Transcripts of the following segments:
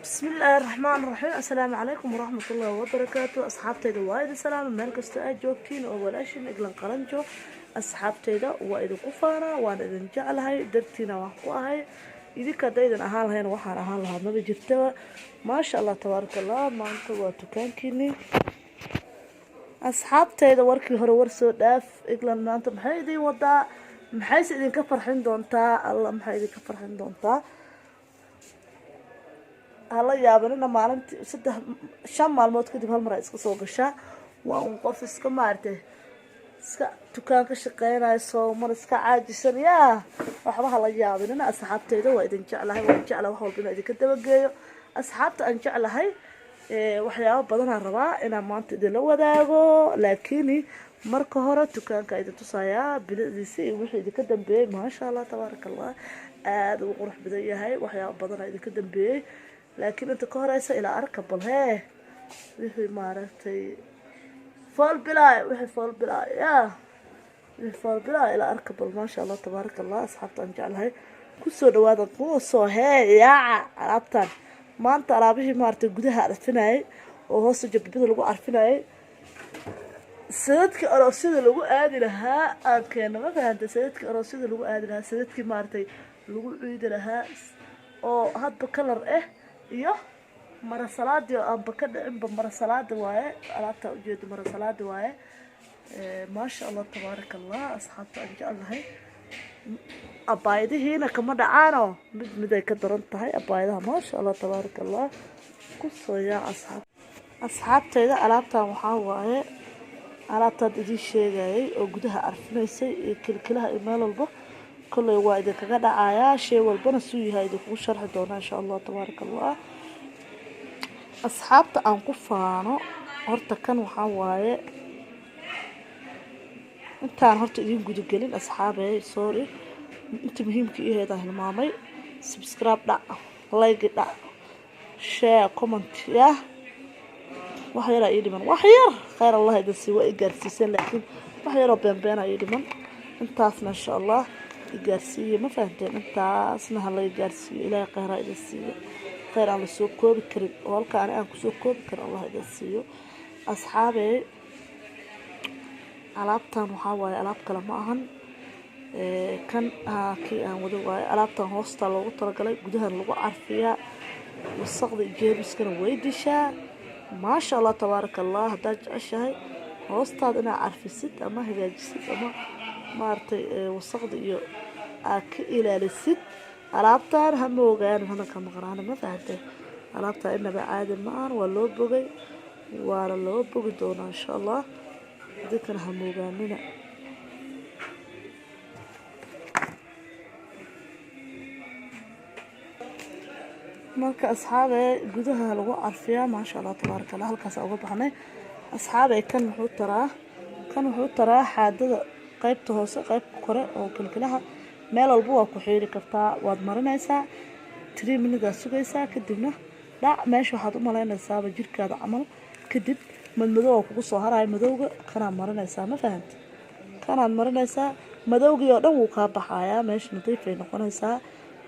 Bismillaahi raxmaan raxiim. Assalaamu calaykum waraxmatullaahi wabarakaatu. Asxaabtayda, waa idin salaama meel kastoo aad joogtiin oo walaashin Eglan Qalanjo. Asxaabtayda, waa idinku faanaa, waan idin jeclahay, dartiina waan ku ahay. Idinka haddaydan ahaan lahayn, waxaan ahaan lahaa maba jirtaba. Maasha Allah, tabaaraka Allah. Maanta waa dukaankiinii, asxaabtayda. Warkii hore war soo dhaaf. Eglan maanta maxay idin wadaa? Maxayse idinka farxin doontaa? Allah, maxay idinka farxin doontaa? Hala yaabanina, maalintii 3, 5 maalmood kadib hal mar ay iska soo gashaa. Waa un qof iska, maaragtay, iska dukaan ka shaqeynayo, soomar, iska caajisan. Yaa waxba hala yaabinina, asxaabtayda. Waa idin jeclahay, waan jeclahay wax walba inaan idinka dabageeyo. Asxaabta aan jeclahay, waxyaabo badanaan rabaa inaan maanta idinla wadaago, laakiin marka hore dukaanka idin tusayaa bilicdiisa iyo wixii idinka dambeeyey. Maasha Allah, tabaaraka Allah, aada ugu qurux badan yahay. Waxyaabo badanaa idinka dambeeyey, laakiin inta ka horeysa ilaa arka bal hee wixii, maaragtay, fool bilaay, wixii fool bilaay, ya wixii fool bilaay ilaa arka bal. Maasha Allah, tabaaraka Allah. Asxaabta aan jeclahay, kusoo dhawaada, kuwa soo hee yaaca. Alaabtan maanta, alaabihii, maaragtay, gudaha carfinayay oo hoosta jabibada lagu carfinayay, sadadkii aroosyada lagu aadi lahaa aan keeno. Ma fahantay? Sadadkii aroosyada lagu aadi lahaa, sadadkii, maaragtay, lagu ciidi lahaa oo hadba kalar ah iyo mara salaadii oo aanba ka dhicinba. Mara salaada waaye alaabtaa ujeedo, mara salaada waaye. Maasha Allah, tabaaraka Allah. Asxaabta aan jeclahay, abaayadihiina kama dhacaano, mid mid ay ka daran tahay abaayadaha. Maasha Allah, tabaaraka Allah. Kusoo yaac, asxaab. Asxaabtayda, alaabtan waxaa waaye alaabtaad idiin sheegayay oo gudaha carfinaysay iyo kilkilaha iyo meel walba. Kolley waa idinkaga dhacayaa, shay walbana suu yahay idinkugu sharxi doonaa, insha Allah, tabaaraka Allah. Asxaabta aan ku faano, horta kan waxaa waaye, intaan horta idiin gudagelin, asxaabey, sorry, inta muhiimka iheedaan hilmaamay. Subscribe dhac, like dhac, share, comment. Yah, wax yaraa ii dhiman, wax yar. Khayr Allah idin sii, waa i gaarsiiseen, laakiin wax yaroo beenbeena ii dhiman. Intaasna, insha Allah, i gaarsiiye. Ma fahanteen? Intaasna hala i gaarsiiyo. Ilaahay khayraa idin siiyo, khayr aan lasoo koobi karin oo halka ani aan kusoo koobi karin Allah idin siiyo. Asxaabey, alaabtan waxaa waaye alaab kale ma ahan, kan kii aan wada waaye. Alaabtan hoostaa loogu talagalay, gudahan lagu carfiyaa, wasaqda jeermiskana way dishaa. Maasha Allah, tabaaraka Allah. Haddaad jeceshahay hoostaada inaad carfisid ama hagaajisid ama, maaragtay, wasaqda iyo aad ka ilaalisid, alaabtan hama ogaanin, hana ka maqnaana. Ma fahantay? Alaabtan inaba caadi ma ahan. Waa loo bogay, waana loo bogi doonaa, insha Allah. Idinkana ha moogaanina. Marka, asxaabe, gudaha lagu carfiyaa. Maasha Allah, tabaaraka Allah. Halkaas uga baxnay. Asxaabe, kan muxuu taraa? Kan wuxuu taraa xaadada qaybta hoose, qaybta kore oo kilkilaha, meel walba waa ku xiiri kartaa. Waad marinaysaa, 3 minute aad sugaysaa, kadibna dhac. Meesha waxaad u malaynaysaaba jirkaada camal. Kadib madmadow oo kugu soo haraya, madowga kanaad marinaysaa. Ma fahanta? Kanaad marinaysaa, madowgii oo dhan wuu kaa baxayaa, meesha nadiifay noqonaysaa.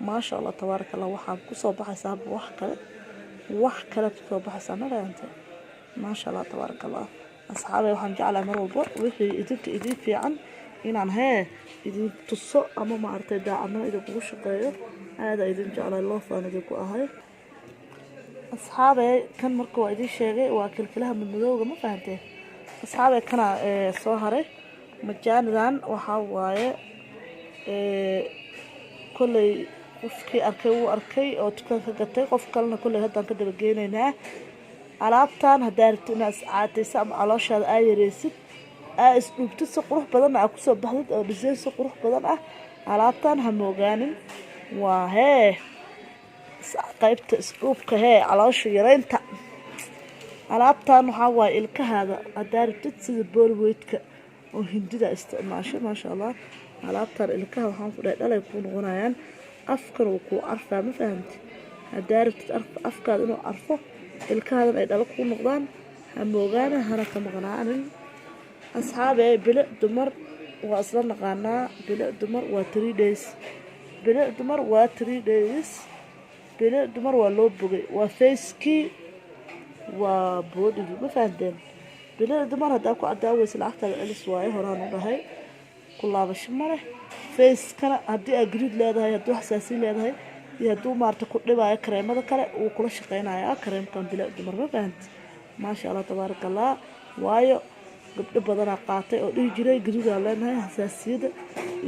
Maasha Allah, tabaaraka Allah. Waxaad kusoo baxaysaa wax kale, wax kale kusoo baxaysaa. Ma fahantay? Maasha Allah, tabaaraka Allah. Asxaabay, waxaan jeclahay mar walba wixii idinka idiin fiican inaan hee idin tuso ama, maaragtay, daacadnimo idinkugu shaqeeyo. Aada idin jeclay, loofaan idinku ahay. Asxaabey, kan marka waa idiin sheegay, waa kilkilaha madmadowga. Ma fahanteen? Asxaabey, kana soo haray majaanidan waxaa waaye, kolley qofkii arkay wuu arkay oo dukaan ka gatay, qof kalena kolley haddaan ka dabageynaynaa. Alaabtan haddaa rabtid inaad iscaatayso ama calooshaada aa yareysid, aa isdhuubtid, si qurux badanna aa kusoo baxdid oo dhiseen si qurux badan ah, alaabtan ha moogaanin. Waa hee qaybta isdhuubka, hee caloosha yareynta. Alaabtan waxaa waaye ilkahaada haddaa rabtid sida boolweydka oo hindida isticmaasho. Maasha Allah, alaabtan ilkaha waxaan ku dhahay dhalay kuu noqonayaan, afkana wuu kuu carfaa. Ma fahamti? Haddaa rabtid afkaada inuu carfo, ilkahaadan ay dhalo kuu noqdaan, ha moogaana, hana ka maqnaanin. Asxaabe, bilic dumar waa isla naqaanaa. Bilic dumar waa 3 days. Bilic dumar waa 3 days. Bilic Dumar waa loo bogay, waa facekii, waa bodygii, ma fahanteen? Bilic Dumar haddaa ku cadaaweysa, lacagtaada celis waaye. Horaan u dhahay, ku laabasho ma leh. Facekana haddii aad gaduud leedahay, hadduu xasaasiin leedahay iyo hadduu maarata ku dhibaayo kareemada kale, wuu kula shaqeynayaa kareemkan Bilic Dumar, ma fahanti? Maasha Allah, tabaaraka Allah. Waayo gabdho badanaa qaatay oo dhihi jiray gaduudaa leenahay, xasaasiyada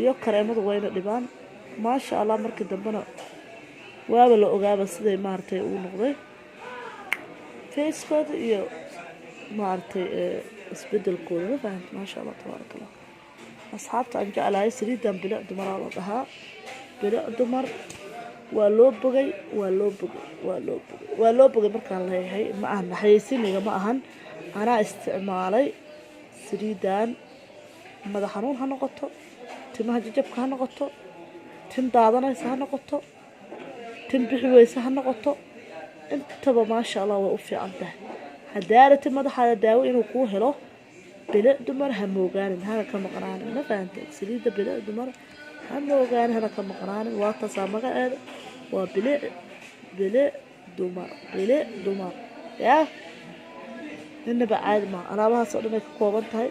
iyo kareemadu wayna dhibaan. Maasha Allah, markii dambena waaba la ogaaba siday maaragtay uu noqday facekooda iyo maaragtay isbedelkooda, ma fahamti? Maasha Allah, tabaaraka Allah. Asxaabta aan jeclahay, saliidan Bilic Dumaraa la dhahaa. Bilic Dumar waa loo bogay, waa loo bogay, waa loo bogay, waa loo bogay. Markaan leeyahay ma ahan xayeysiiniga, ma ahan. Anaa isticmaalay saliidan. Madax xanuun ha noqoto, timaha jajabka ha noqoto, tin daadanaysa ha noqoto, tin bixi weysa ha noqoto, intaba maasha Allah way u fiican tahay. Haddaa rabtid madaxaada daawo inuu kuu helo, Bilic Dumar ha moogaanin, hana ka maqnaanin, ma fahantay? Saliidda Bilic Dumar ha moogaanin, hana ka maqnaanin. Waa taasaa magaceeda, waa Bilic Dumar, Bilic Dumar. Yaa inaba caadi maa. Alaabahaas oo dhan ay ka kooban tahay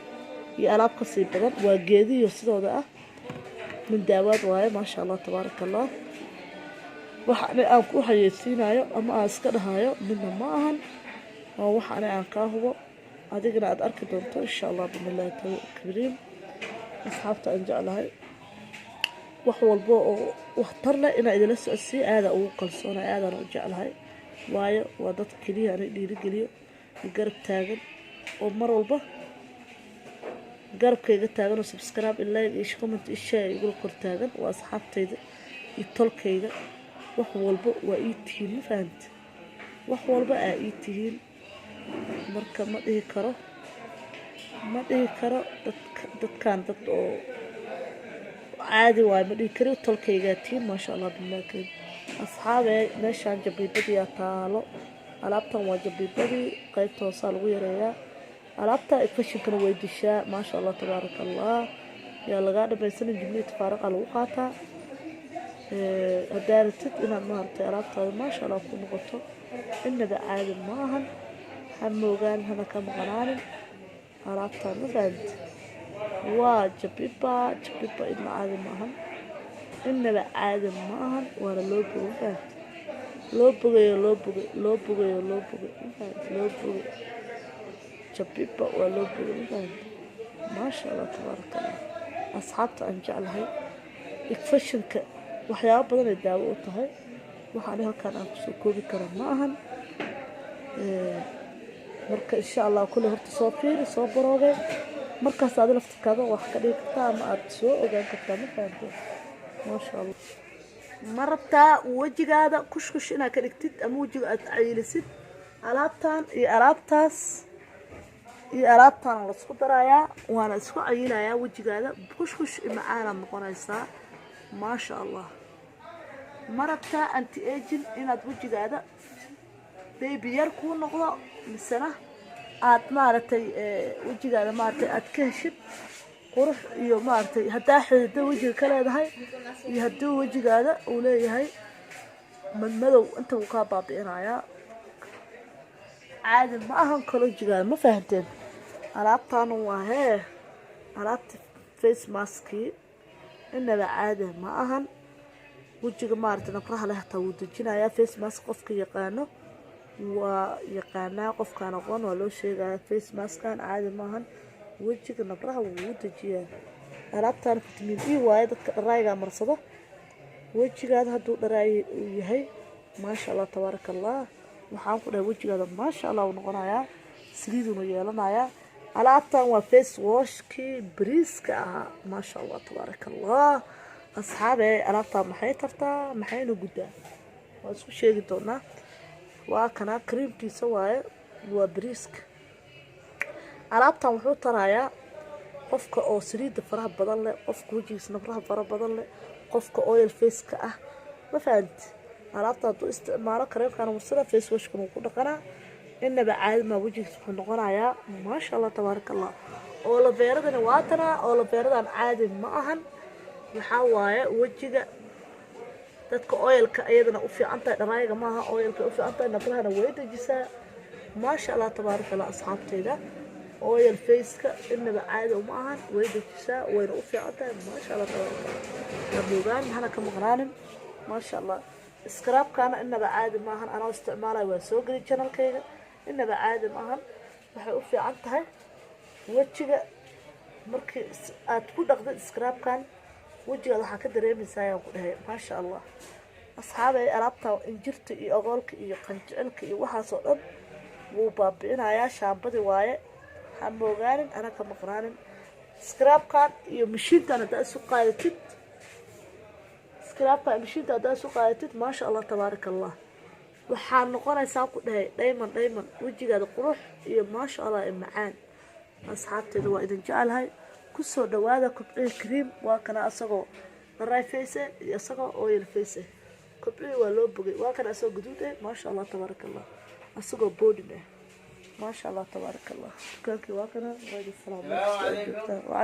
iyo alaab kasii badan, waa geediyo sidooda ah, min daawaad waaye. Maasha Allah, tabaaraka Allah. Wax ani aan ku xayeysiinayo ama aan iska dhahayo midna ma ahan. Waa wax ani aan kaa hubo, adigana aada arki doonto insha Allah bimillahi kariim. Asxaabta aan jeclahay, wax walba oo waxtar leh inaa idila socodsiiyo aadaa ugu kalsoonay, aadaana u jeclahay. Waayo waa dad keliya ana dhiirigeliyo, garab taagan oo mar walba garabkayga taagan oo subscribe, like iyo comment iyo share igula kor taagan. Waa asxaabtayda iyo tolkayga. Wax walba waa ii tihiin, ma fahamti? Wax walba aa ii tihiin. Marka ma dhihi karo, ma dhihi karo dadka dadkan dad oo caadi waayo, ma dhihi karo. Tolkaygaa tihiin, maasha Allah billahi kariim. Asxaabee, meeshaan jabiibadiyaa taalo. Alaabtan waa jabiibadii, qaybta hoosaa lagu yareeyaa. Alaabta infectionkana way dishaa. Maasha Allah, tabaaraka Allah. Yaa lagaa dhamaysanin, jimlihii tafaariqa lagu qaataa. Haddaa rabtid inaad maaragtay alaabtaada maasha Allah ku noqoto, inaba caadi ma ahan. Ha moogaan, hana ka maqnaanin alaabtaan, ma fahamti? Waa jabiba, jabiba idna caadi ma ahan, inaba caadi ma ahan. Waana loo bogay, ma fahamti? Loo bogayo, loo bogay, loo bogayo, loo bogay, ma fahamti? Loo bogay jabiba, waa loo bogay, ma fahamti? Maasha Allah, tabaaraka Allah. Asxaabta aan jeclahay, infectionka waxyaabo badan ay daawo u tahay. Waxaan halkaan aan kusoo koobi kara ma ahan. Marka insha Allah kulle horta soo fiiri, soo baroogay, markaas aadi laftirkaada wax ka dhigi kartaa ama aada soo ogaan kartaa, ma fahamtee? Maasha Allah. Ma rabtaa wejigaada kushkush inaad ka dhigtid ama wejiga aad cayilisid? Alaabtan iyo alaabtaas iyo alaabtaan laisku darayaa, waana isku cayilayaa. Wejigaada kushkush macaanaad noqonaysaa, maasha Allah. Ma rabtaa anti aging, inaad wejigaada baby yar kuu noqdo, misena aad maaragtay wejigaada maaragtay aad ka heshid qurux iyo maaragtay, haddaa xidida wejiga ka leedahay iyo hadduu wejigaada uu leeyahay madmadow, inta wuu kaa baabi'inayaa. Caadi ma ahan kalo wejigaada, ma fahanteen? Alaabtan waa hee, alaabta face maskii, inaba caadi ma ahan. Wejiga maaragtay nabraha leh hataa wuu dejinayaa. Face mask qofka yaqaano waa yaqaanaa, qofkaan aqoon waa loo sheegaya. Face maskan caadi maahan, wejiga nabraha wuu dejiyaa. Alaabtan vitamin E waaye, dadka dharaayigaa marsado. Wejigaada hadduu dharaay uu yahay, maasha Allah, tabaaraka Allah, waxaan ku dhahay wejigaada maasha Allah uu noqonayaa, saliiduuna yeelanayaa. Alaabtan waa face washkii bariiska ahaa, maasha Allah, tabaaraka Allah. Asxaabe, alaabtan maxay tartaa, maxayna guddaa, waa isku sheegi doonaa. Waa kanaa, creamkiisa waaye, waa bariiska. Alaabtan wuxuu tarayaa qofka oo saliidda faraha badan leh, qofka wejigiisa nabraha fara badan leh, qofka oil face-ka ah, ma fahanti? Alaabta hadduu isticmaalo, kareemkana marsada, face washkana wuu ku dhaqanaa, inaba caadi maa. Wejigiisa wuxuu noqonayaa maasha Allah, tabaaraka Allah. Aloe veradani waa tanaa. Aloe veradan caadi ma ahan. Waxaa waaye wejiga Dadka oilka iyadana u fiican tahay, dharaayaga maaha, oilka u fiican tahay. Nabrahana way dejisaa, maasha Allah, tabaaraka Allah. Asxaabtayda, oil faceka inaba caadi uma ahan, way dejisaa, wayna u fiican tahay, maasha Allah, tabaaraka Allah. Haboogaan hana ka maqnaanin, maasha Allah. Scrubkana inaba caadi maahan, anoo isticmaalayo waa soo geli channelkayga. Inaba caadi maahan, waxay u fiican tahay wejiga. Markii aad ku dhaqdid scrubkan, wejigaad waxaa ka dareemaysaa, ayaan ku dhahay, maasha Allah. Asxaabay, alaabta injirta iyo ogoolka iyo qanjicilka iyo waxaasoo dhan wuu baabi'inayaa. Shaambadii waaye, ha moogaanin, ana ka maqnaanin. Scrubkan iyo mashiintan haddaa isu qaadatid, scrubkan iyo mashiinta haddaa isu qaadatid, maasha Allah, tabaaraka Allah, waxaa noqonaysaa, ku dhahay, diamond, diamond. Wejigaada qurux iyo maasha Allah ee macaan. Asxaabteeda, waa idin jecelahay. Kusoo dhawaada Kobciye cream. Waa kana asagoo dry face iyo isagoo oil face. Kobciye waa loo bogay. Waa kana asagoo guduud eh, maasha Allah, tabaaraka Allah, asagoo boodin ah, maasha Allah, tabaaraka Allah. Dukaankii waa kana. Waa idin salaamay.